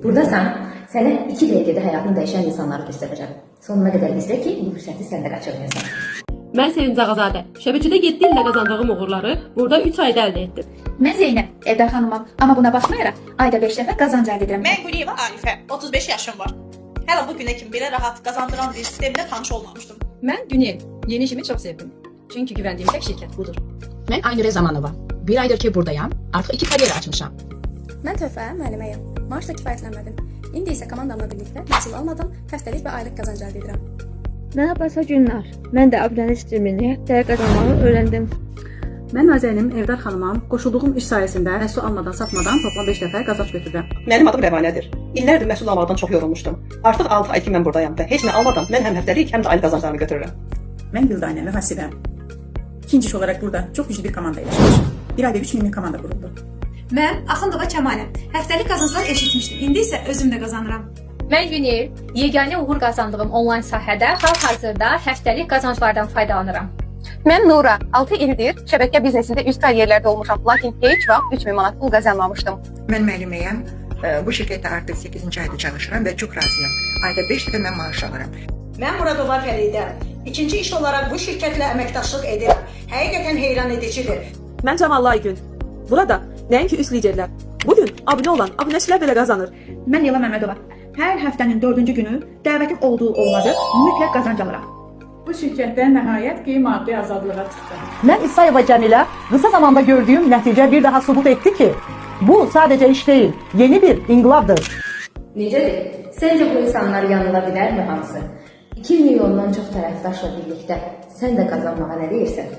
Buradasan, sənə 2 dəqiqədə həyatını dəyişən insanları göstərəcəm. Sonuna qədər izlə ki, bu fürsəti sən də qaçırmayasan. Mən Sevinc Ağazadə. Şəbəkədə 7 ildə qazandığım uğurları burada 3 ayda əldə etdim. Mən Zeynəb, evdə xanımam, amma buna baxmayaraq ayda 5 dəfə qazanc əldə edirəm. Mən Quliyeva Arifə, 35 yaşım var. Hələ bu günə kimi belə rahat qazandıran bir sistemlə tanış olmamışdım. Mən Günel. Yeni işimi çox sevdim. Çünki güvəndiğim tek şirket budur. Mən Aynurə Zamanova. Bir aydır ki buradayam. Artıq 2 kariyer açmışam. Mən Töhfə, müəlliməyəm. Maaşla kifayətlənmədim. İndi isə komandamla birlikdə məhsul almadan həftəlik və aylıq qazanc əldə edirəm. Merhaba günler. Mən də abunə sistemini həftəyə qazanmağı öyrəndim. Mən Nazənim Evdar xanımam. Qoşulduğum iş sayəsində məhsul almadan, satmadan toplam 5 dəfə qazanc götürürəm. Mənim adım Rəvanədir. İllərdir məhsul almaqdan çox yorulmuşdum. Artıq 6 ay ki mən buradayam və heç nə almadan mən həm həftəlik, həm də aylıq qazanclarımı götürürəm. Mən Güldanə mühasibəm. İkinci iş olarak burada çok güçlü bir komanda ile çalışıyorum. Bir ayda 3 günlük komanda kuruldu. Mən Axundova Kəmalə. Həftəlik qazanclar eşitmişdim. İndi isə özüm də qazanıram. Mən Günel, yeganə uğur qazandığım onlayn sahədə hal-hazırda həftəlik qazanclardan faydalanıram. Mən Nura, 6 ildir şəbəkə biznesində üst kariyerlərdə olmuşam, lakin heç vaxt 3000 manat pul qazanmamışdım. Mən müəlliməyəm. Bu şirkətdə artıq 8-ci ayda çalışıram və çox razıyam. Ayda 5 dəfə mən maaş alıram. Mən Muradova Fəridə. İkinci iş olaraq bu şirkətlə əməkdaşlıq edirəm. Həqiqətən heyran edicidir. Mən Camallı Aygün. Burada nəinki üst liderlər, bugün abunə olan abunəçilər belə qazanır. Mən Leyla Məmmədova. Hər həftənin 4-cü günü dəvətim olduğu olmadı, mütləq qazanc alıram. Bu şirkətdə nəhayət ki, maddi azadlığa çıxdım. Mən İsayeva Cəmilə, qısa zamanda gördüyüm nəticə bir daha sübut etdi ki, bu sadəcə iş deyil, yeni bir inqilabdır. Necədir? Səncə bu insanlar yanıla bilərmi hamısı? 2 milyondan çox tərəfdaşla birlikdə sən də qazanmağa nə deyirsən?